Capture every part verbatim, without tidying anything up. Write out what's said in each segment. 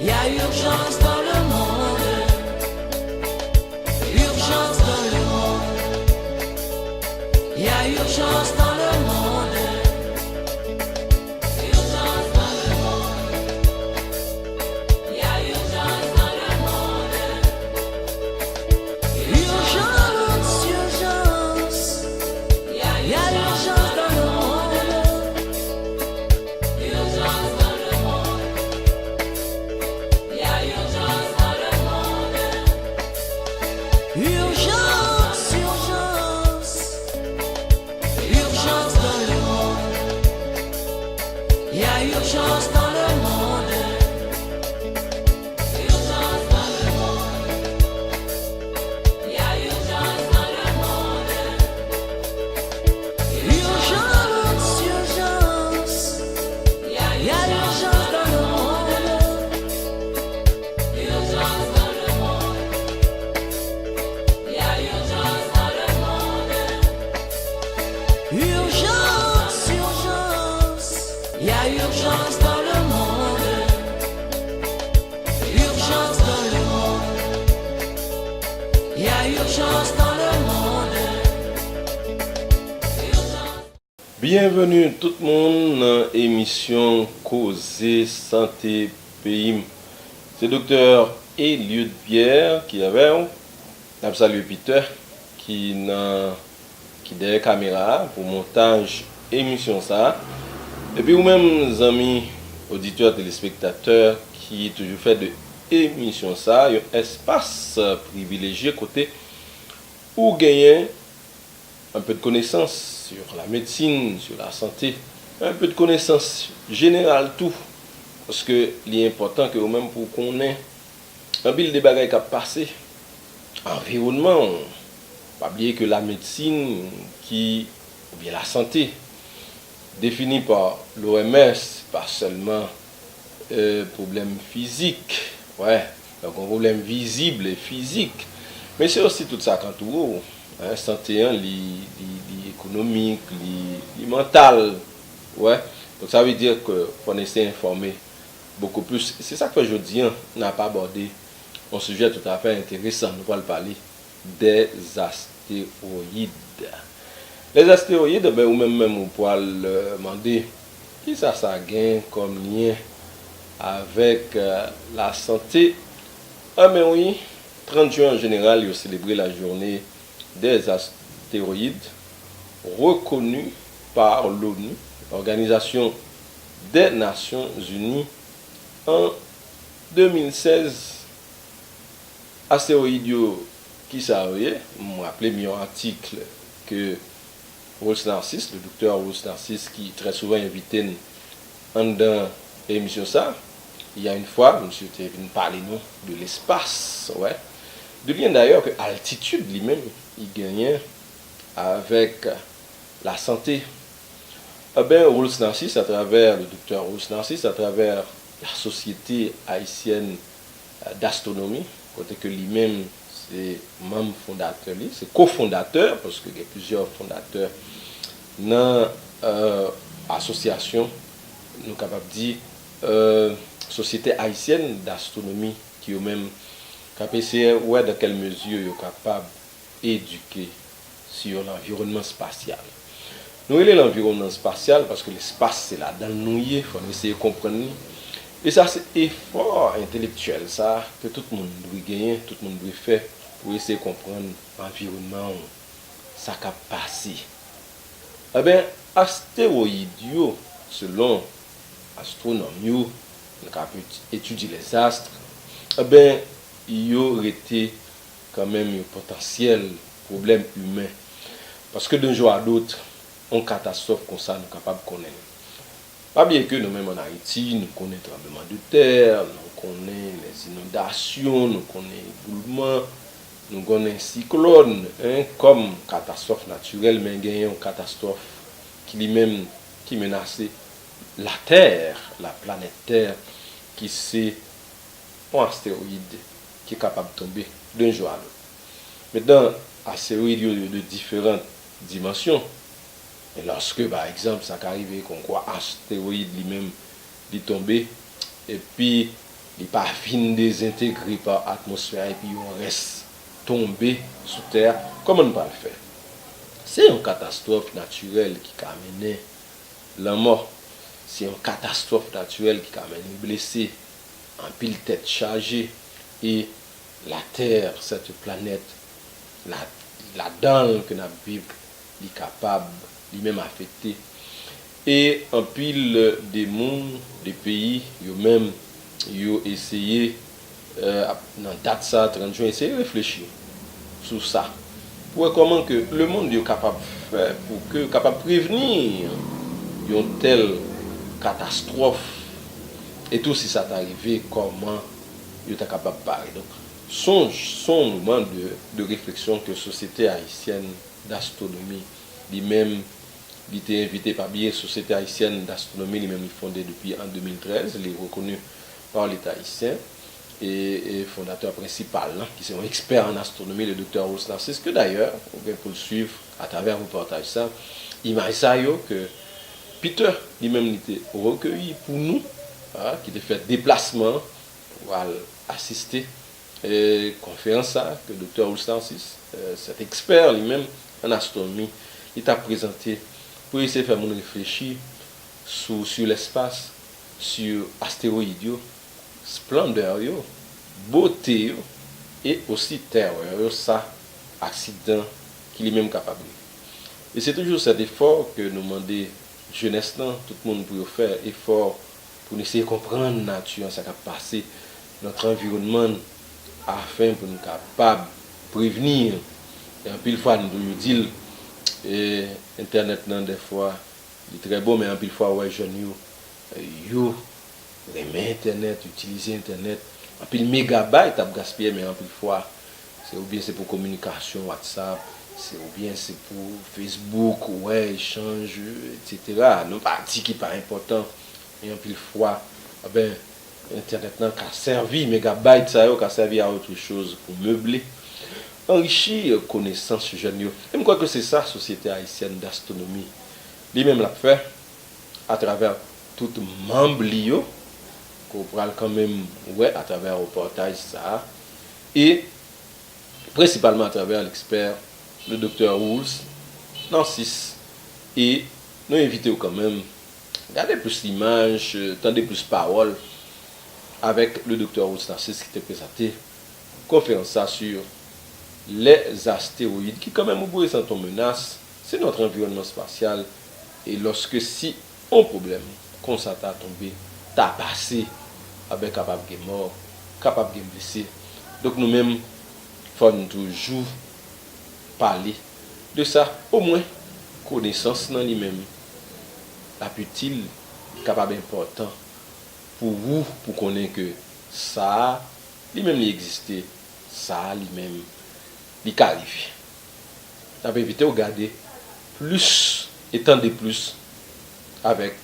Il y a urgence dans le monde. Urgence dans le monde. Il y a urgence dans le monde. Urgence dans le monde. Il y a urgence dans le monde. Urgence, urgence. Il y a urgence dans le monde. Urgence dans le monde. Il y a urgence dans le monde. Urgence, urgence. Urgence dans le monde. Il y a urgence dans le monde. Urgence dans le monde. Il y a urgence dans le monde. Urgence, urgence. Il y a urgence dans le monde. Urgence dans le monde. Il y a urgence dans le monde. Urgence, urgence. Il y a urgence dans le monde. Urgence dans le monde. Il y a urgence dans le monde. Urgence. Byenveni tout moun nan emisyon Koze Sante Peyi m. Se Doktè Eliud Pierre ki avè w. N ap salye Peter ki nan, ki dèyè kamera a pou montaj emisyon sa a. Epi ou menm, zanmi oditè, telespektatè ki toujou fè de emisyon sa a yon espas privilejye kote ou genyen un peu de connaissance sur la médecine, sur la santé, un peu de connaissance générale tou, paske li enpòtan ke ou menm pou w konnen anpil de bagay k ap pase, anviwònman w. Pa bliye ke la médecine ki, oubyen la santé, définie par l'O M S, pa sèlman euh, pwoblèm fizik. Wè, donk yon pwoblèm vizib e fizik. Men se osi tout sa k antoure w. Hein, sante an, li, li, li ekonomik, li, li mantal. Wè. Donk sa vle di ke fò n eseye enfòme beaucoup plus. Se sa k fè jodi an, n ap abòde yon sijè toutafè enteresan. Nou pral pale dèzastewoyid. Lèzastewoyid, ben, ou menm menm ou pral euh, mande, kisa sa gen kòm lyen avèk euh, lasante? Anben wi, trant jen an jeneral, yo selebre la journée des astéroïdes, reconnue par l'ONU, Organisation des Nations Unies, en deux mille seize. Astewoyid yo, kisa yo ye? M raple m yon atik ke Rolls Narcisse, le docteur Rolls Narcisse, ki trè souvan envite n anndan emisyon sa, il y a une fois, misye te vin pale nou de l'espace, wè. De lyen dayè ke altitid li menm, li genyen avèk lasante. Eben, Rolls Narcisse, atravè, le docteur Rolls Narcisse, atravè la Société Haïtienne d'Astronomie, kote ke li menm se manm fondatè li, se kofondatè, paske gen plizyè fondatè nan euh, asosyasyon, nou kapab di, euh, Société Haïtienne d'Astronomie, ki yo menm k ap eseye wè dans quelle mesure yo kapab edike sur l'environnement spatial. Nou rele l anviwònman espasyal paske lespas se ladan l nou ye, fò n eseye konprann li. E sa se efò entelektyèl sa ke tout moun dwe genyen, tout moun dwe fè pou eseye konprann anviwònman w, sa k ap pase. Eben, astewoyid yo, selon astwonòm yo, nou ka ap etidye lèzast, eben, yo rete kanmenm yon potansyèl pwoblèm imen. Paske d'un jour à l'autre, yon katastwòf konsa nou kapab konnen l. Pa bliye ke nou menm ann Ayiti, nou konnen tranblemanntè, nou konnen lèzinondasyon, nou konnen eboulman, nou konnen siklòn, en, kòm katastwòf natirèl, men genyen yon katastwòf ki li menm, ki menase Latè, la planèt Tè, ki se yon astewoyid ki kapab tonbe d'un jour à l'autre. Mentnan, astewoyid yo yo de diferan dimansyon. E lòske, pa egzanp, sa ka rive konkwa astewoyid li menm, li tonbe, epi li pa vin dezentegre pa atmosfè a epi yon rès tonbe sou tè a, kòman n pral fè? Se yon katastwòf natirèl ki ka mennen lanmò. Se yon katastwòf natirèl ki ka mennen blese, anpil tèt chaje, e la Terre, cette planète, la, ladan l ke n ap viv, li kapab li menm afekte. E anpil de moun, de peyi, yo menm, yo eseye, euh, ap, nan dat sa, trant jen, eseye reflechi sou sa. Pou wè kòman ke lemonn yo kapab fè pou ke yo kapab prevni yon tèl katastwòf. E tou si sa ta rive, kòman yo ta kapab pare. Donk, sonj, son moman de, de refleksyon ke Société Haïtienne d'Astronomie, li menm, li te envite, pa bliye, Société Haïtienne d'Astronomie, li menm, li fonde depi an de mil trèz, li rekoni pa Leta ayisyen, e, e fondatè prensipal lan, ki se yon ekspè an astwonomi, le doktè Rose Narcisse, ke dayè, ou gen pou l swiv atravè repòtaj sa, imaj sa yo ke Peter, li menm, li te rekeyi pou nou, a, ki te fè deplasman pou al asiste, e, konferans sa, ke doktè Rose Narcisse, e, cet expert, li menm, an astwonomi, li t ap prezante pou eseye fè moun reflechi sou, sur l'espace, sur astewoyid yo, splandè yo, bote yo, e osi terè yo, sa aksidan ki li menm kapab rive. E se toujou cet effort ke nou mande jenès lan, tout moun pou yo fè efò pou n eseye konprann nati an, sa k ap pase, notre environnement, afin pou n kapab prevenir. E anpil fwa, nou toujou di l, e, entènèt lan, dèfwa, li trè bon, men anpil fwa, ou wè jèn yo, yo renmen entènèt, itilize entènèt, anpil megabayt ap gaspiye, men anpil fwa, se oubyen se pou kominikasyon, WhatsApp, se oubyen se pou Facebook, ou wè, echanj, etsetera. Nou pa di ki pa enpòtan, men anpil fwa, enben, entènèt lan ka sèvi, megabayt sa yo ka sèvi a autre chose pou meble, anrichi konesans jèn yo. E m kwè ke se sa Société Haïtienne d'Astronomie li menm l ap fè atravè tout manm li yo, ke w pral kanmenm wè atravè repòtaj sa a, e prensipalman atravè lekspè, le doktè Rose Narcisse, e nou envite w kanmenm gade plis imaj, tande plis pawòl avèk le doktè Rose Narcisse ki te prezante konferans sa sur les astéroïdes, ki kanmenm reprezante yon menas, se notre environnement spatial, e lòske si yon pwoblèm konsa ta tonbe, ta pase, enben kapab gen mò, kapab gen blese. Donk nou menm, fò n toujou pale de sa, omwen konesans nan li menm, l ap itil, li kapab enpòtan pou ou, pou konnen ke sa a, li menm li egziste, sa a, li menm, li ka rive. N ap envite w gade plis e tande plis avèk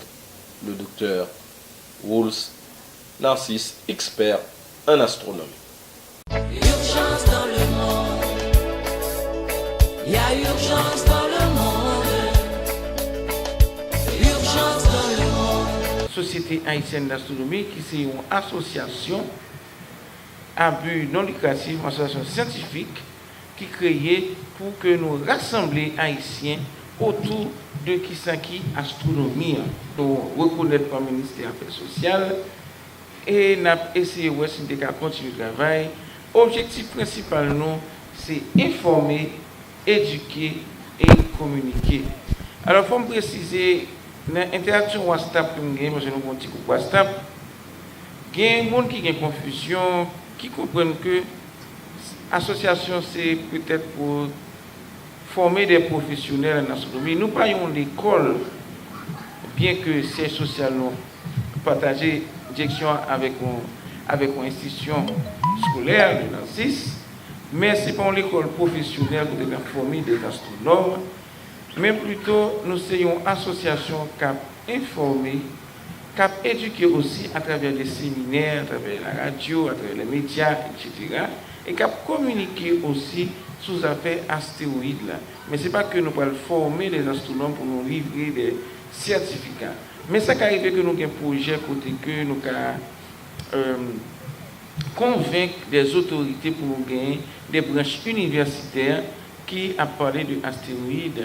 le doktè Rose Narcisse, expert en astronomie. Urgence dans le monde. Il y a urgence dans le monde. Urgence dans le monde. Sosyete Ayisyèn Dastwonomi, ki se yon asosyasyon a bi non likratif, yon asosyasyon syantifik ki kreye pou ke nou rasanble Ayisyen otou de kisa ki astwonomi an. Nou rekonèt pa Ministè Afè Sosyal, e n ap eseye wè si n te ka kontinye travay. Objektif prensipal nou, se enfòme, edike e kominike. Alò, fò m presize, nan entèraksyon WhatsApp ke m genyen, paske nou gen yon ti gwoup WhatsApp, gen moun ki gen konfizyon, ki konprann ke asosyasyon se petèt pou fòme de pwofesyonèl an astwonomi. Nou pa yon lekòl, byen ke syèj sosyal nou pataje direksyon avèk yon, avèk yon enstitisyon eskolè, le NASIS, men se pa yon lekòl pwofesyonèl kote n ap fòme de astwonòm, men plito nou se yon asosyasyon k ap enfòme, k ap edike osi atravè de seminè, atravè laradyo, atravè lè medya, etsetera, e k ap kominike osi sou zafè astewoyid la. Men se pa ke nou pral fòme de astwonòm pou nou livre de sètifika. Men sa ka rive ke nou gen pwojè kote ke nou ka, euh, konvenk dè otorite pou nou genyen de branch inivèsitè ki ap pale de asteroid.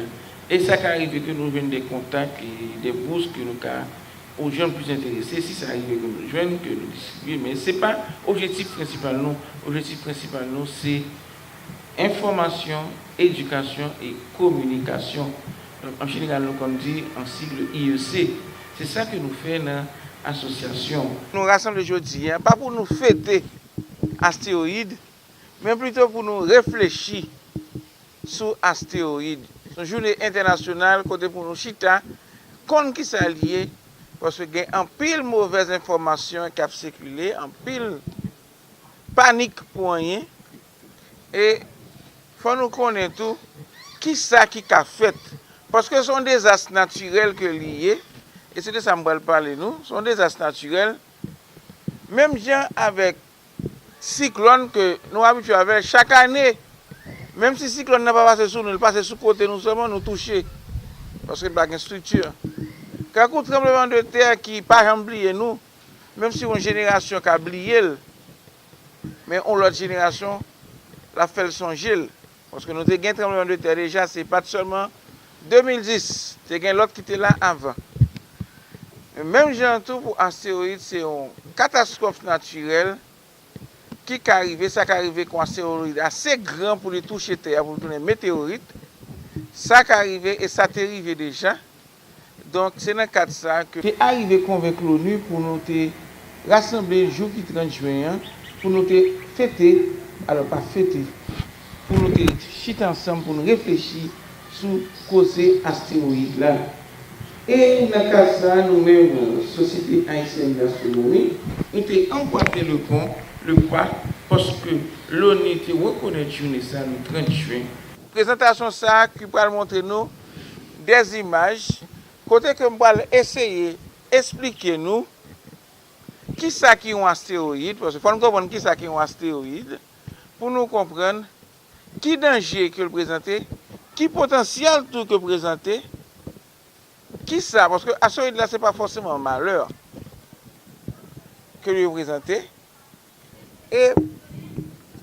E sa ka rive ke nou jwenn de kontak e de bous ke nou ka, ou jwenn plis enterese, si sa rive ke nou jwenn, ke nou distribye. Men se pa objektif prensipal nou. Objektif prensipal nou, se enfòmasyon, edikasyon e kominikasyon. An jeneral, nou konn di an sigle I E C. Se sa ke nou fè nan asosyasyon. Nou rasanble jodi a, pa pou nou fete astewoyid, men plito pou nou reflechi sou astewoyid. Se yon jounen entènasyonal kote pou nou chita, konn kisa l ye, paske gen anpil movèz enfòmasyon k ap sikile, anpil panik pou anyen. E fò nou konnen tou kisa ki ka fèt. Paske se yon dezas natirèl ke li ye, e se de sa m pral pale nou. Se yon dezas natirèl. Menm jan avèk siklòn ke nou abitye avè l chak ane, menm si siklòn nan pa pase sou nou, li pase sou kote nou sèlman, nou touche. Paske li pa gen estrikti. Kankou tranblemanntè ki pa janm bliye nou, menm si yon jenerasyon ka bliye l, men yon lòt jenerasyon, l ap fè l sonje l. Paske nou te gen tranblemanntè deja, se pa t sèlman de mil dis, te gen lòt ki te la avan. Men menm jan tou pou astewoyid, se yon katastwòf natirèl ki ka rive, sa ka rive kon astewoyid ase gran pou li touche tè a, pou li tounen meteworit. Sa ka rive, e sa te rive deja. Donk, se nan kad sa a ke te arive konvenk loni pou nou te rasanble jou ki trant jen an, pou nou te fete, alò pa fete, pou nou te chita ansanm pou nou reflechi sou koze astewoyid la. E nan kad sa a, nou menm, Sosyete Ayisyèn Dastwonomi, nou te ankwatre le pon, le pwa, paske loni te rekonèt jounen sa a, le trant jen. Prezantasyon sa a ki pral montre nou de zimaj kote ke m pral eseye esplike nou kisa ki yon astewoyid, paske fò n konprann kisa ki yon astewoyid, pou nou konprann ki danje ke l prezante, ki potansyèl tou ke l prezante, kisa, paske astewoyid la se pa fòseman malè ke l reprezante. E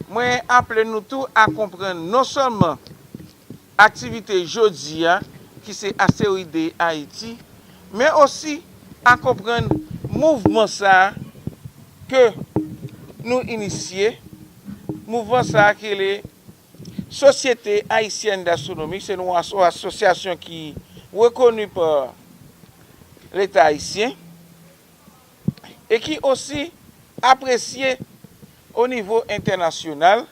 mwen aple nou tou a konprann non sèlman aktivite jodi a, ki se Asteroid Day Haïti, men osi a konprann mouvman sa a ke nou inisye, mouvman sa a ki rele Société Haïtienne d'Astronomie, se yon aso-, asosyasyon ki rekoni pa Leta ayisyen e ki osi apresye o nivo entènasyonal,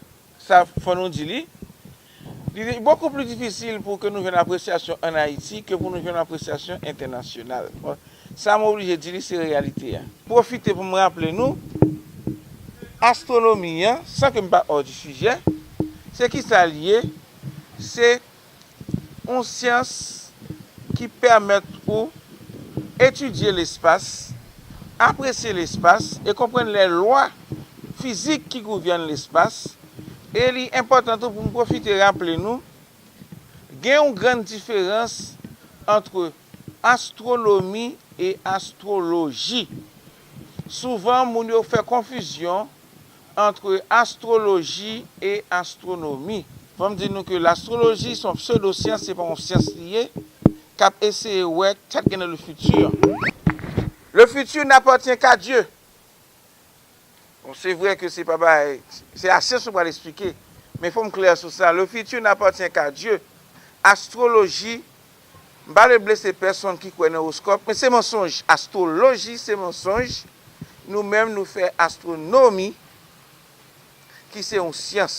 sa fò nou di li. Li bokou pli difisil pou ke nou jwenn apresyasyon ann Ayiti ke pou nou jwenn apresyasyon entènasyonal. Bon, sa m oblije di li, se reyalite a. Pwofite pou m raple nou, astwonomi an, san ke m pa hors du sujet, se kisa l ye? Se yon syans ki pèmèt ou etidye lespas, apresye lespas e konprann lè lwa fizik ki gouvène lespas. E li enpòtan tou pou m pwofite raple nou, gen yon grann diferans ant astwonomi e astwoloji. Souvan, moun yo fè konfizyon ant astwoloji e astwonomi. Fò m di nou ke lastwoloji se yon psedosyans, se pa yon syans li ye, k ap eseye wè sa k gen nan le futur. Le futur n'appartient qu'à Dieu. Bon, se vre ke se pa bagay, se lasyans nou pral eksplike, men fò m klè sou sa. Le futur n'appartient qu'à Dieu. Astwoloji, m pa vle blese pèsonn ki kwè nan owoskòp, men se mansonj. Astwoloji se mansonj. Nou menm, nou fè astwonomi, ki se yon syans,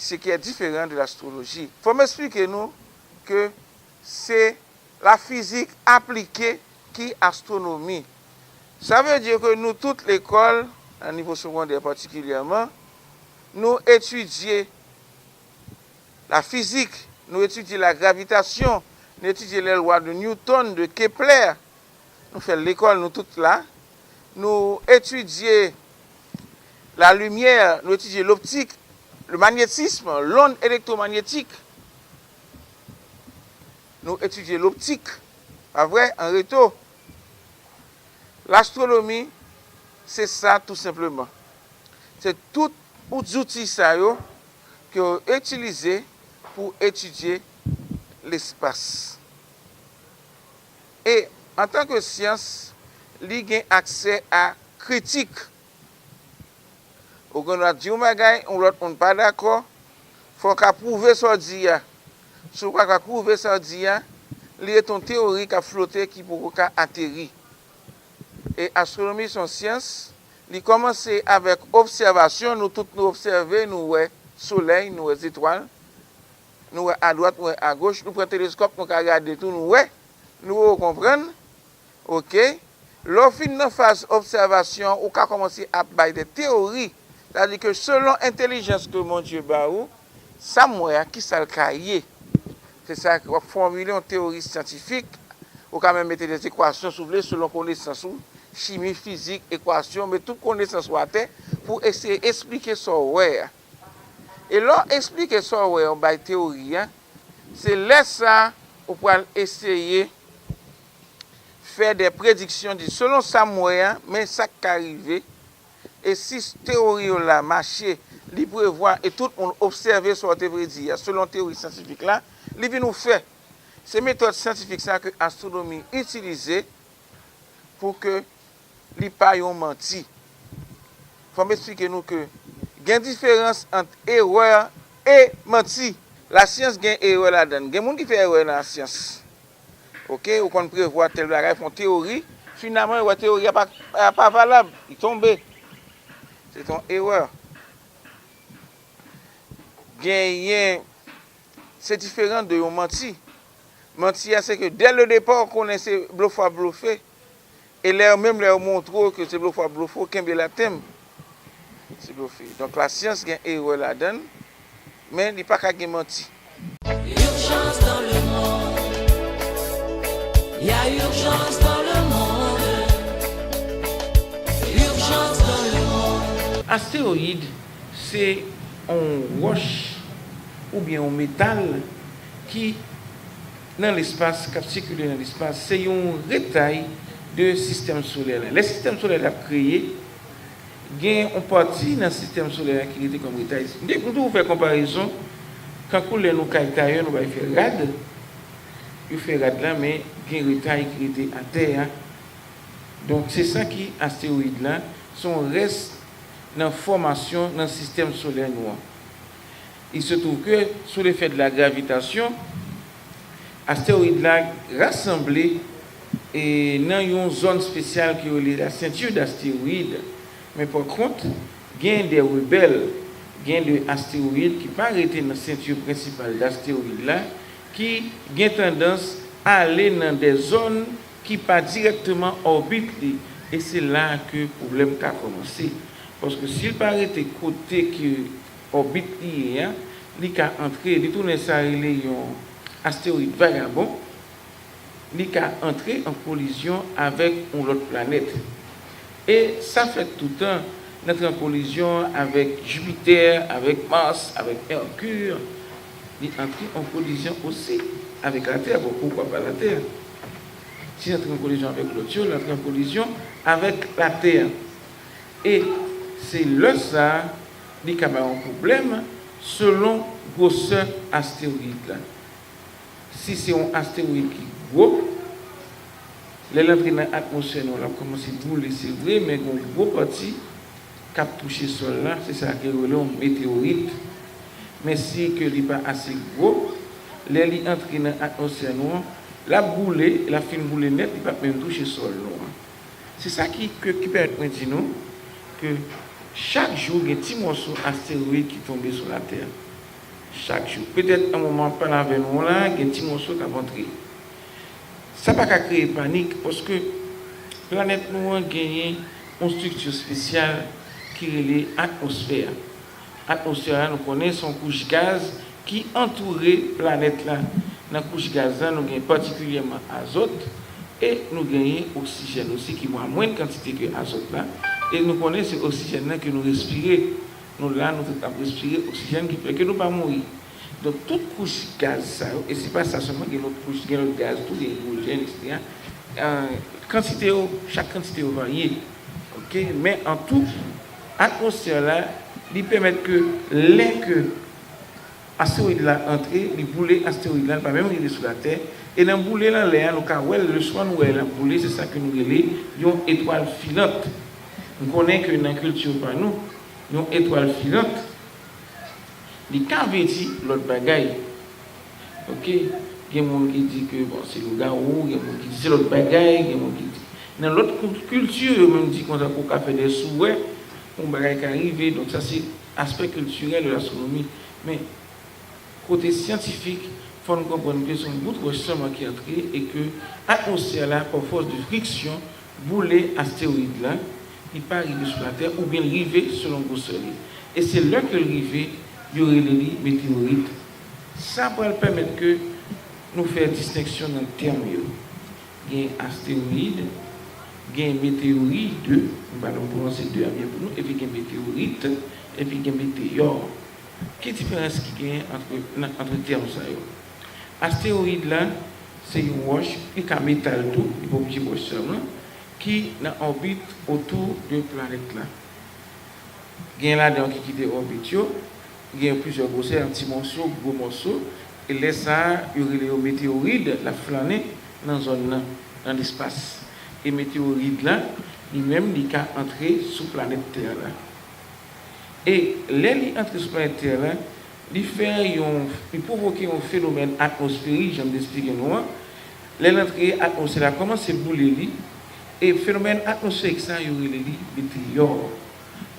ce qui est différent de l'astrologie. Fò m eksplike nou ke se lafizik aplike ki astwonomi. Sa vle di ke nou tout lekòl, nan nivo segondè patikilyèman, nou etidye lafizik, nou etidye lagravitasyon, nou etidye les lois de Newton, de Kepler. Nou fè l lekòl, nou tout la. Nou etidye la limyè, nou etidye loptik, le magnétisme, l'onde électromagnétique. Nou etidye loptik, pa vre, an reto. Lastwonomi, Se sa tou senpleman. Se tout zouti sa yo ke yo itilize pou etidye lespas. E antanke syans, li gen aksè a kritik. Ou gen dwa di yon bagay, yon lòt moun pa dakò, fò w ka pwouve sa w di a. Si w pa ka pwouve sa w di a, li ret yon teyori k ap flote ki poko ka ateri. E astwonomi se yon syans, li kòmanse avèk obsèvasyon, nou tout nou obsève, nou wè solèy, nou wè zetwal, nou wè adwat, nou wè agoch, nou pran teleskòp, nou ka gade tou, nou wè, nou konprann, oke? Lè w fin nan faz obsèvasyon, ou ka kòmanse ap bay de teyori, sa vle di ke selon entèlijans ke Bondye ba ou, sa m wè a, kisa l ka ye? Se sa w ap fòmile yon teyori syantifik, ou ka menm mete de ekwasyon si w vle, selon konesans ou, chimi, fizik, ekwasyon, met tout konesans ou atè pou eseye esplike sa w wè a. E lè w esplike sa w wè, w bay teyori a, se lè sa a ou pral eseye fè de prediksyon, di, selon sa m wè a, men sa k ka rive, e si teyori w la mache, li prevwa, e tout moun obsève sa w te predi a, selon teyori syantifik la, li vin ou fè. Se metòd syantifik sa ke astwonomi itilize pou ke li pa yon manti. Fò m esplike nou ke gen diferans ant erè e manti. Lasyans gen erè ladan l. Gen moun ki fè erè nan lasyans. Oke, ou konn prevwa tèl bagay, fè yon teyori, finalman, ou wè teyori a pa, a pa valab, li tonbe. Se yon erè. Genyen, se diferan de yon manti. Manti a, se ke dè le depa, ou konnen se blofè w ap blofe. E lè yo, menm lè yo montre w ke se blofè w ap blofe, w kenbe latenm. Se blofe. Donk, lasyans gen erè ladan l, men li pa ka gen manti. Urgence dans le monde. Il y a urgence dans le monde. Urgence dans le monde. Asteroid se yon wòch oubyen yon metal ki nan lespas, k ap sikile nan lespas, se yon retay de sistèm solè la. Lè sistèm solè la ap kreye, gen yon pati nan sistèm solè la ki rete kòm retay. M te, m te fè konparezon, kankou lè nou kay tayè, nou bay fè rad, yo fè rad la, men gen retay ki rete atè a. Donk, se sa ki astewoyid la, se yon rès nan fòmasyon nan sistèm solè nou an. Il se trouve que, sous l'effet de la gravitation, astewoyid la rasanble e nan yon zòn espesyal ki rele la ceinture d'astéroïdes. Men pa kont, gen de rebèl, gen de astewoyid ki pa rete nan senti prensipal d'astewoyid la, ki gen tandans ale nan de zòn ki pa dirèkteman òbit li, e se la ke pwoblèm ka kòmanse. Paske si l pa rete kote ke òbit li ye a, li ka antre, li tounen sa rele yon astewoyid vagabon, li ka antre an kolizyon avèk yon lòt planèt. E sa fèt toutan, l antre an kolizyon avèk Jipitè, avèk Mars, avèk Mèkir, li antre an kolizyon osi avèk Latè, bon, poukwa pa Latè? Si l antre an kolizyon avèk lòt yo, l antre an kolizyon avèk Latè. E se lè sa a, li ka bay yon pwoblèm selon gwosè astewoyid la. Si se yon astewoyid ki gwo, lè l antre nan atmosfè nou an, l ap kòmanse boule, se vre, men gen yon gwo pati k ap touche sòl la, se sa ke yo rele yon meteyorit. Men si ke li pa ase gwo, lè li antre nan atmosfè nou an, l ap boule, l ap fin boule nèt, li p ap menm touche sòl nou an. Se sa ki, ke, ki pèmèt mwen di nou ke chak jou gen ti mòso astewoyid ki tonbe sou Latè. Chak jou. Petèt, nan moman m ap pale avè nou an la, gen ti mòso k ap antre. Sa pa ka kreye panik, paske planèt nou an genyen yon estrikti espesyal ki rele atmosfè. Atmosfè a, nou konnen, se yon kouch gaz ki antoure planèt la. Nan kouch gaz la, nou gen patikilyèman azòt e nou genyen oksijèn osi, ki bon, an mwens kantite ke azòt la. E nou konnen se oksijèn nan ke nou respire. Nou la, nou tout ap respire oksijèn ki fè ke nou pa mouri. Donk, tout kouch gaz sa yo, e se pa sa sèlman, gen lòt kouch, gen lòt gaz tou, gen idwojèn, etsetera. Eh, kantite yo, chak kantite yo varye. Ok? Ke, men an tou, atmosfè la, li pèmèt ke lè ke astewoyid la antre, li boule astewoyid la, li pa menm rive sou Latè. E nan boule l anlè a, nou ka wè l, le swa nou wè l ap boule, se sa ke nou rele yon etwal filant. Nou konnen ke nan kilti pa nou, yon etwal filant, li ka vle di lòt bagay. Ok? Gen moun ki di ke, bon, se lougawou, gen moun ki di se lòt bagay, gen moun ki di. Nan lòt kou-, kilti, yo menm di konsa ke w ka fè de sou wè, yon bagay ka rive. Donk, sa se aspè kiltirèl de lastwonomi. Men, kote syantifik, fò n konprann ke se yon bout wòch sèlman ki antre e ke atmosfè la, pa fòs de friksyon, boule astewoyid la, li pa rive sou Latè, oubyen l rive selon gwosè li. E se lè ke l rive, yo rele li meteyorit. Sa pral pèmèt ke nou fè distenksyon nan tèm yo. Gen astewoyid, gen meteyorid, m pa konn pwononse de a byen pou nou, epi gen meteyorit, epi gen meteyò. Ki diferans ki genyen antre, nan, antre tèm sa yo? Astewoyid la, se yon wòch, li ka metal tou, li pa oblije wòch sèlman, ki nan òbit otou de planèt la. Gen ladan yo ki kite òbit yo, gen plizyè gwosè, yon ti mòso, gwo mòso, e lè sa a, yo rele yo meteyorid, l ap flannen nan zòn nan, nan lespas. E meteyorid la, li menm, li ka antre sou planèt Tè la. E lè li antre sou planèt Tè la, li fè yon, li pwovoke yon fenomèn atmosferik, jan m te eksplike nou an. Lè l antre, atmosfè la kòmanse boule li, e fenomèn atmosferik sa, yo rele li meteyò.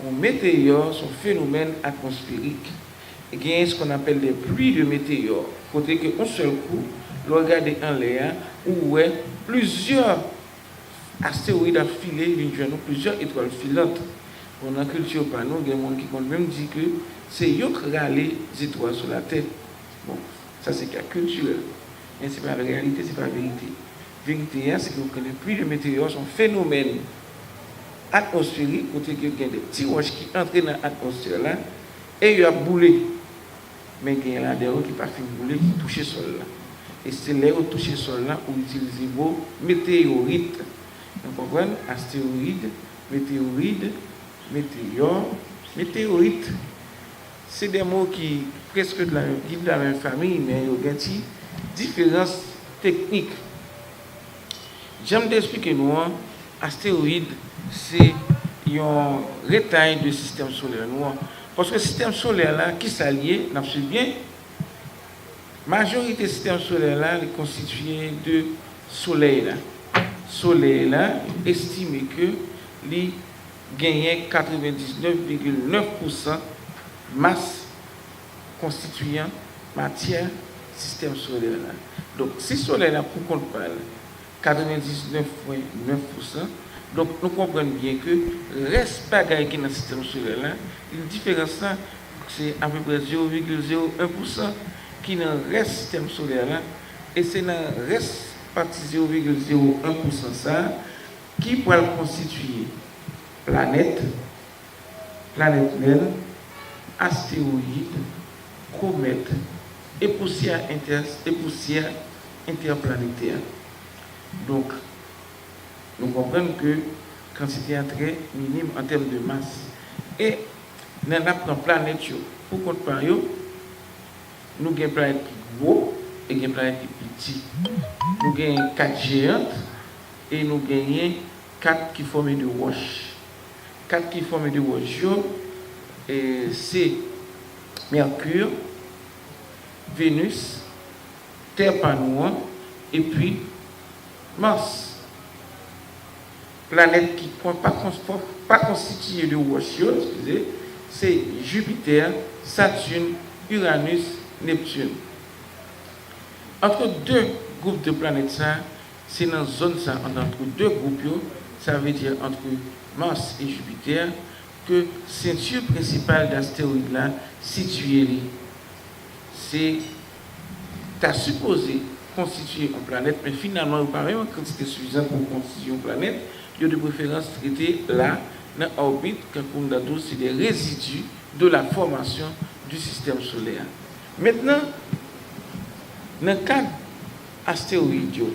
Yon meteyò, se yon fenomèn atmosferik. E genyen ce qu'on appelle des pluies de météores, kote ke yon sèl kou, lè w gade anlè a, ou wè plizyè astewoyid ap file vin jwenn nou, plizyè etwal filant. Bon, nan kilti pa nou, gen moun ki konn menm di ke se yo k rale zetwal sou Latè. Bon, sa se ka kiltirèl. Men se pa reyalite, se pa verite. Verite a, se ke w konnen pluie de météores se yon fenomèn atmosferik, kote ke gen de ti wòch ki antre nan atmosfè la, e yo ap boule. Men gen ladan yo ki pa fin boule, ki touche sòl la. E se lè yo touche sòl la, ou itilize mo meteyorit. Nou konprann? Astewoyid, meteyorid, meteyò, meteyorit. Se de mo ki prèske de la, ki de la menm fanmi, men yo gen ti diferans teknik. Jan m te eksplike nou an, astewoyid se yon retay de sistèm solè nou an. Paske sistèm solè la, kisa l ye? N ap swiv byen. Majorite sistèm solè la, li konstitiye de Solèy la. Solèy la estime ke li genyen katrevendiznèf vigil nèf pousan mas konstitiyan matyè sistèm solè la. Donk, si Solèy la pou kont pa l, katrevendiznèf pwen nèf pousan, donk, nou konprann byen ke rès bagay ki nan sistèm solè la, li diferans la, se apeprè zewo vigil zewo en pousan ki nan rès sistèm solè la, e se nan rès pati zewo vigil zewo en pousan sa a ki pral konstitiye planèt, planèt mèl, astewoyid, komèt, e pousyè entè-, e pousyè entèplanetè. Donk, nou konprann ke kantite a trè minim an tèm de mas. E lè n ap pran planèt yo pou kont pa yo, nou gen planèt ki gwo e gen planèt ki piti. Nou gen kat jeyant e nou genyen kat ki fòme de wòch. Kat ki fòme de wòch yo, e, se Mèkir, Venus, Tè pa nou an, epi Mars. Planèt ki kon-, pa kon-, pa konstitiye de wòch yo, eskize, se Jipitè, Saturn, Uranus, Neptune. Antre de gwoup de planèt sa, se nan zòn sa, ant, antre de gwoup yo, sa vle di antre Mars e Jipitè, ke senti prensipal de astewoyid la sitiye li. Se ta sipoze konstitiye yon planèt, men finalman, yo pa menm an kantite sifizan pou konstitiye yon planèt. Yo de preferans rete la, nan òbit, kankou m ta di w, se de rezidi de la formation du système solaire. Mentnan, nan kad astewoyid yo,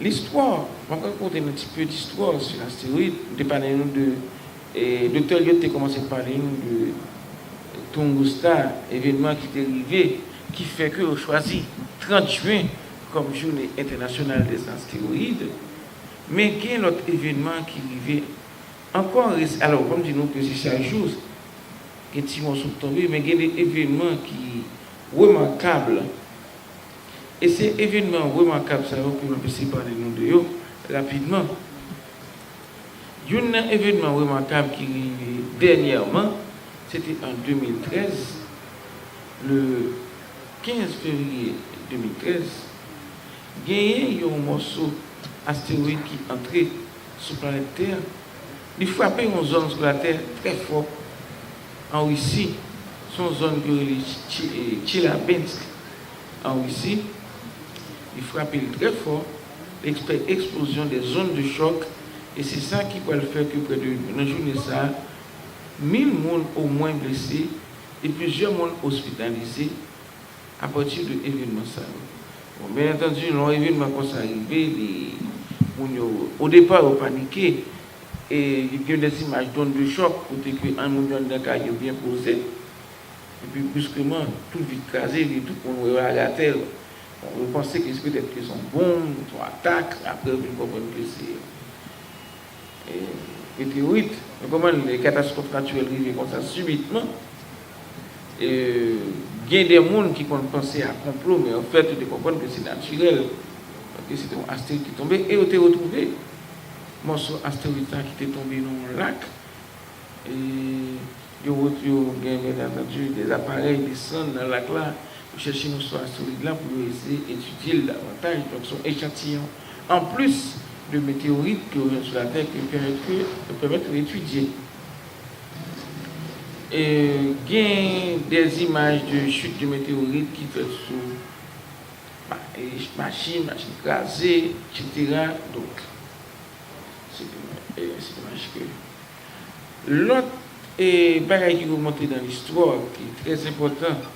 listwa Mwen rakonte nou ti pe distwa sou lastéwoyid. M te pale nou de, e, Doktè Elliott te kòmanse pale nou de Tunguska, evènman ki te rive, ki fè ke yo chwazi trant jen kòm jounen entènasyonal dè astéwoyid. Men gen lòt evènman ki rive ankò, res-, alò, fò m di nou ke se chak jou, gen ti mòso k tonbe, men gen de evènman ki remakab. E se evènman remakab sa yo ke m ap eseye pale nou de yo rapidman. Youn nan evènman remakab ki rive dènyèman, se te an de mil trèz, le kenz fevriye de mil trèz, genyen yon mòso astéwoyid ki antre sou planèt Tè. Li frape yon zòn sou Latè trè fò an Risi. Se yon zòn ki rele Tche-, Tche-, Tchelabinsk an Risi. Li frape l trè fò, li fè eksplozyon dè zonn de chòk, e se sa ki pral fè ke prè de, nan jounen sa a, mil moun omwen blese e plizyè moun ospitalize apati de evènman sa yo. Bon, byen antandi, lè yon evènman konsa rive, li, moun yo, odepa, yo panike, e gen dè imaj d'onde de choc, kote ke an moun yo anndan kay yo byen poze, epi briskman, tout vit kraze, epi tout moun wè yo lage atè. Bon, yo panse ke se petèt ke se yon bonm, se yon atak, apre yo vin konprann ke se e, meteyorit. Nou konprann lè katastwòf natirèl rive konsa sibitman, e, gen de moun ki konn panse a konplo, men anfèt, yo te konprann ke se natirèl, paske se te yon astewoid ki tonbe, e yo te retwouve mòso astewoid sa ki te tonbe nan yon lak, e, yo, yo gen, byen antandi, de aparèy desann nan lak la, pou chèche mòso astewoid la pou yo eseye etidye l davantaj. Donk, se yon echantiyon anplis de meteyorit ke yo jwenn sou Latè ki pèmèt ke, pèmèt yo etidye. E, gen de imaj de chute de météorite ki fèt sou ma-, e, machin, machin kraze, etsetera. Donk, se te, e, se te imaj ke Lòt, e, bagay ki remonte nan listwa, ki trè enpòtan,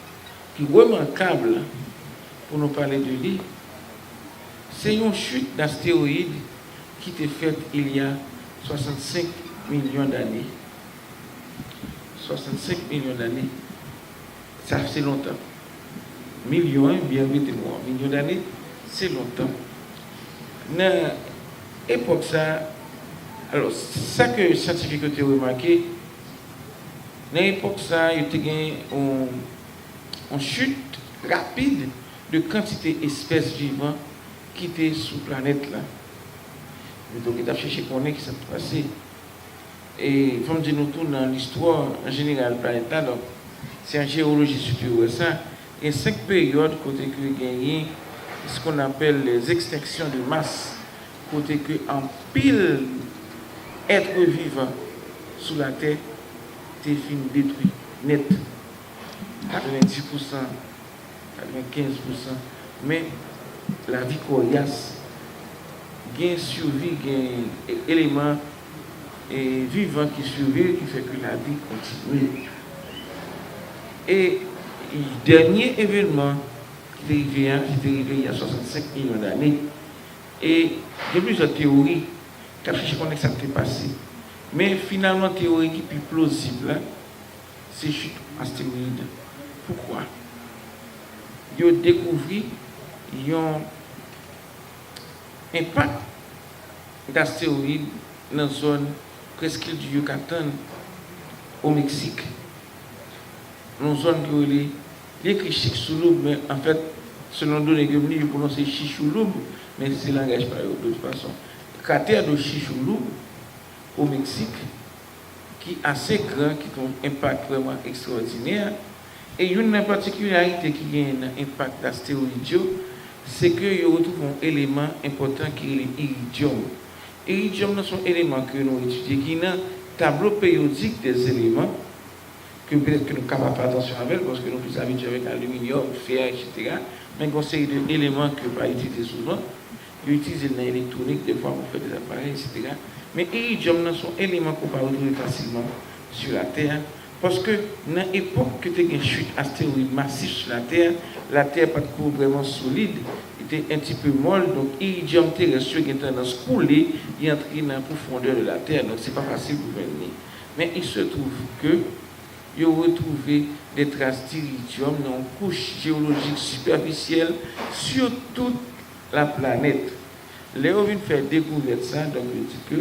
ki remakab pou nou pale de li, se yon chute d'astéroïdes ki te fèt il y a soixante-cinq millions d'années. Soixante-cinq millions d'années. Sa se lontan. Milyon, wi, byen rete nou an. Milyon dane, se lontan. Nan epòk sa, alò, sa ke syantifik yo te remake, nan epòk sa, yo te gen yon, yon chute rapide de kantite espès vivan ki te sou planèt la. Donk, yo t ap chèche konnen ki sa k pase. E fò m di nou tou, nan listwa an jeneral planèt la, donk, se an jewoloji sitou yo wè sa, gen senk peryòd kote ke genyen ce qu'on appelle les extinctions de masse, kote ke anpil èt vivan sou Latè te fin detwi nèt. Katrevenndis pousan, katrevenkenz pousan, men lavi kòryas, gen sivi, gen e-, eleman, e, vivan ki siviv, ki fè ke lavi kontinye. E dènye evènman ki te rive a, ki te rive il y a soixante-cinq millions d'années, e gen plizyè teyori k ap chèche konnen sa k te pase. Men finalman, teyori ki pi plozib la, se chute asteroid. Poukwa? Yo dekouvri yon enpak d'asteroid nan zòn preskil di Yucatan, o Meksik. Nan zòn ki rele, li ekri Chicxulub, men anfèt, selon done ke m li, yo pwononse Chichulub, men se langaj pa yo, de tout fason. Kratè de Chichulub, o Meksik, ki ase gran, ki gen yon enpak vrèman ekstraòdinè. E youn nan patikilarite ki genyen nan enpak astewoyid yo, se ke yo retwouve yon eleman enpòtan ki rele iridyòm. Iridyòm nan se yon eleman ke nou etidye ki nan tablo peryodik dè eleman, ke petèt ke nou kapab fè atansyon avè l, paske nou plis abitye avèk aliminyòm, fè, etsetera. Men gen yon seri de eleman ke yo pa itilize souvan. Yo itilize l nan elektwonik, dèfwa pou fè de aparèy, etsetera. Men iridyòm nan se yon eleman ke w pa retwouve fasilman sou Latè, Paske nan epòk ke te gen chit astewoyid masif sou Latè, Latè pa t ko vrèman solid, li te un petit peu mòl, donk iridyòm terès yo gen tandans koule, li antre nan pwofondè de Latè, donk se pa fasil pou jwenn li. Men il se trouve que yo retwouve des traces d'iridium nan yon kouch jewolojik sipèfisyèl sou tout la planèt. Lè yo vin fè dekouvèt sa, donk yo di ke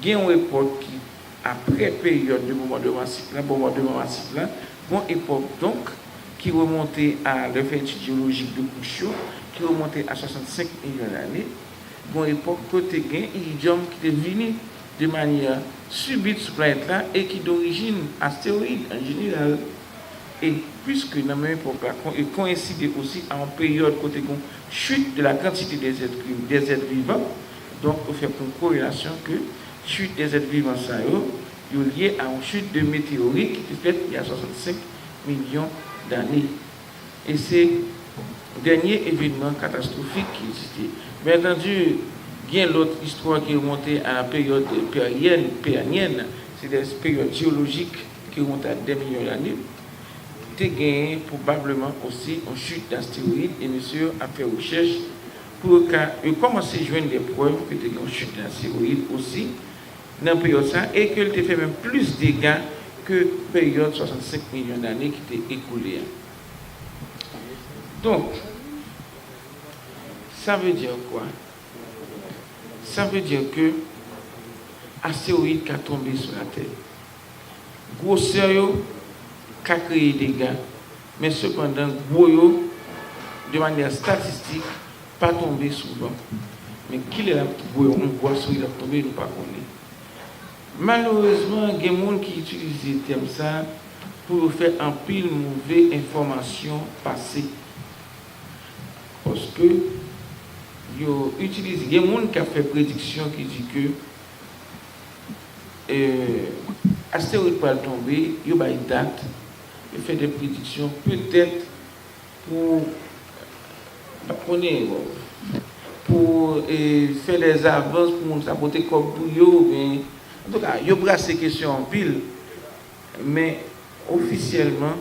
gen yon epòk ki, apre peryòd de bonbòdman masif la, bonbòdman masif la, gen yon epòk donk ki remonte a, lè yo fè etid jewolojik de kouch yo, ki remonte a swasannsenk milyon lane, gen yon epòk kote gen iridyòm ki te vini de manyè sibit sou planèt la e ki dorijin astewoyid an jeneral. E piske nan menm epòk la, e koyenside osi a yon peryòd kote gen yon chute de la quantité des êtres, des êtres vivants, donk yo fè yon korelasyon ke chute des êtres vivants sa yo, yo lye a yon chute de météorite ki te fèt il y a soixante-cinq millions d'années. E se dènye evènman katastwofik ki egziste. Byen antandi, gen lòt istwa ki remonte a peryòd peryèn, peryèn, se de peryòd jewolojik ki remonte a dè milyon lane. Te genyen pwobableman osi yon chute d'asteroïdes, e mesye yo ap fè rechèch pou yo ka, yo kòmanse jwenn de prèv ke te gen yon chute d'asteroïdes osi nan peryòd sa, e ke l te fè menm plis dega ke peryòd swasannsenk milyon dane ki te ekoule a. Donk, sa vle di kwa? Sa vle di ke astewoyid ka tonbe sou Latè. Gwosè yo ka kreye dega, men sepandan, gwo yo, de manyè estatistik, pa tonbe souvan. Men kilè l ap, gwo yo, yon gwo astewoyid ap tonbe, nou pa konnen. Malerezman, gen moun ki itilize tèm sa pou yo fè anpil move enfòmasyon pase. Paske yo itilize, gen moun k ap fè prediksyon ki di ke, e, astewoyid pral tonbe, yo bay dat, yo fè de prediksyon, petèt pou, m pa konnen, bon, pou, e, fè de avans pou moun sa pote kòb pou yo, oubyen, antouka, yo brase kesyon anpil, men ofisyèlman,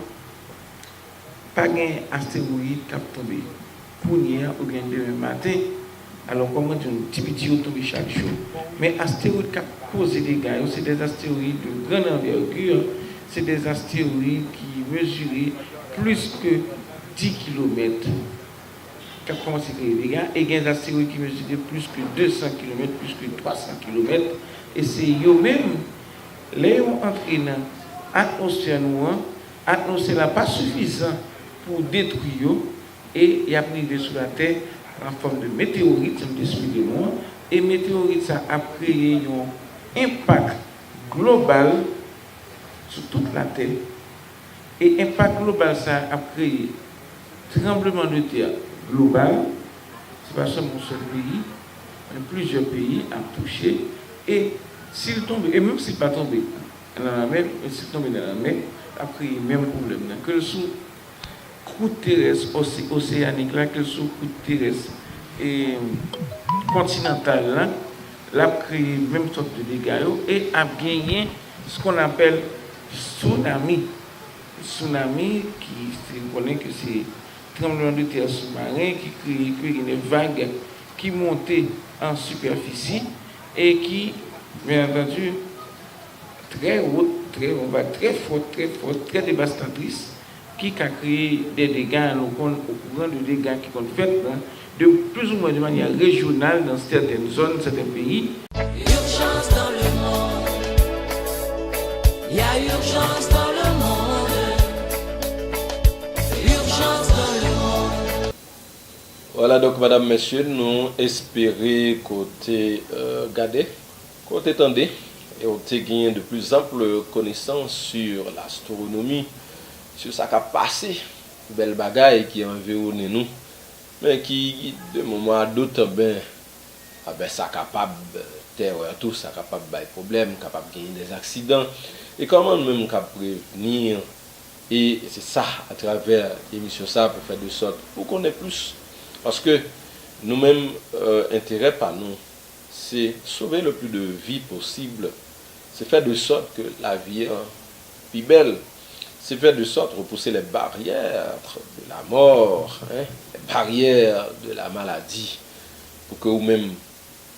pa gen astewoyid k ap tonbe kounye a oubyen demen maten. Alò, kòm mwen di nou, ti piti yo tonbe chak jou. Men astewoyid k ap koze dega yo, se de astewoyid de grande envergure, se de astewoyid ki mezire plis ke dis kilomèt, k ap kòmanse kreye dega, e gen astewoyid ki mezire plis ke de san kilomèt, plis ke twa san kilomèt, e se yo menm, lè yo antre nan atmosfè nou an, atmosfè la pa sifizan pou detwi yo, e y ap rive sou Latè an fòm de meteorit, jan m te esplike nou an, e meteorit sa ap kreye yon enpak global sou tout Latè, e enpak global sa ap kreye tranblemanntè global, se pa sèlman yon sèl peyi, men plizyè peyi ap touche, e si l tonbe, e menm si l pa tonbe nan lanmè, men si l tonbe nan lanmè, l ap kreye menm pwoblèm nan, ke l sou kwout terès ose-, oseyanik la, ke l sou kwout terès, e, kontinantal la, l ap kreye menm sòt de dega yo e ap genyen ce qu'on appelle tsunami. Tsunami, ki se, nou konnen ke se tranbleman de tè soumaren ki kreye ke gen de vag ki monte an sipèfisi e ki, byen antandi, trè wot, trè, yon vag trè fò, trè fò, trè devastatris, ki ka kreye de dega, nou konn okouran de dega ki konn fèt nan, de plus ou moins de manière régionale dans certaines zones, certains pays. Urgence dans le monde. Il y a urgence dans le monde. Urgence dans le monde. Vwala, donk, madam, mesye, nou espere ke w te, euh, gade, ke w te tande, e w te genyen de plus amples connaissances sur l'astronomie, sur sa k ap pase, bèl bagay ki anviwonnen nou, men ki, de moman a dot, ben, a, ben, sa kapab, euh, tè tou, sa kapab bay pwoblèm, kapab genyen de aksidan. E kòman nou menm k ap prevni? E se sa, atravè emisyon sa, pou fè de sòt pou konnen plis. Paske nou menm, euh, enterè pa nou, se sove le plus de vi posib, se fè de sòt ke lavi an pi bèl, c'est faire de sorte, repousser les barrières de la mort, hein, les barrières de la maladie, pou ke ou menm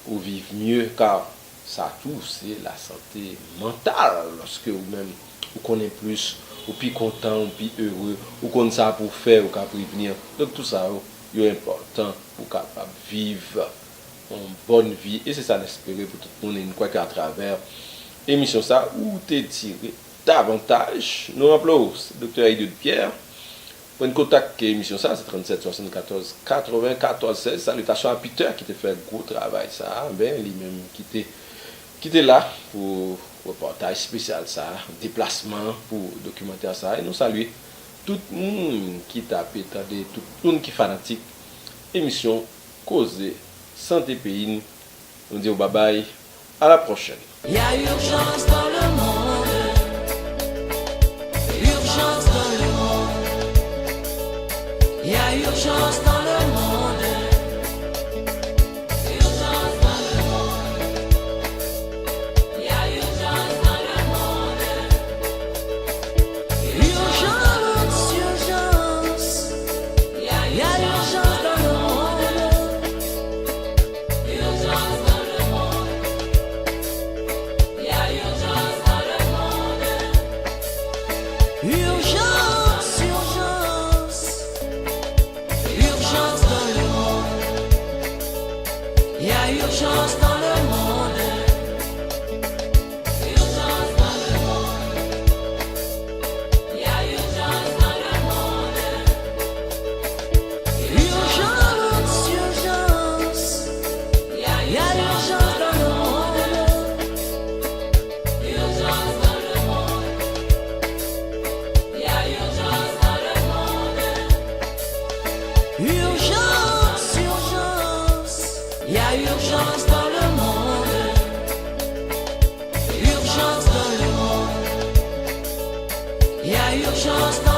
ou viv mye, kar sa tou se lasante mantal, lòske ou menm ou konnen plis, ou pi kontan, ou pi ere, ou konn sa pou w fè, ou ka prevni. Donk tout sa yo, yo enpòtan pou w kapab viv yon bòn vi, e se sa n espere pou tout moun, e n kwè ke atravè emisyon sa, ou te tire davantaj. Nou raple w, se Doktè Aidud Pierre. Pwen kontak emisyon sa, se tranntsèt swasannkatòz katreven katòz sèz. Salitasyon a Peter ki te fè gwo travay sa, ben, li menm ki te, ki te la pou repòtaj espesyal sa, deplasman pou dokimantè sa. E nou salye tout moun ki t ape tande, tout moun ki fanatik emisyon Koze Sante Peyi n. Nou di w babay, à la prochaine. Il y a urgence dans le monde. Urgence dans le monde. Il y a urgence dans le monde. Urgence dans le monde. Il y a urgence dans le monde. Urgence, urgence. Il y a urgence dans le monde. Urgence dans le monde. Il y a urgence dans le monde. Urgence, urgence. Urgence dans le monde. Il y a urgence dans le monde. Urgence dans le monde. Il y a urgence dans le monde. Urgence, urgence. Il y a urgence dans le monde. Urgence dans le monde. Il y a urgence dans le monde. Urgence, urgence. Il y a urgence dans le monde. Urgence dans le monde. Il y a urgence dans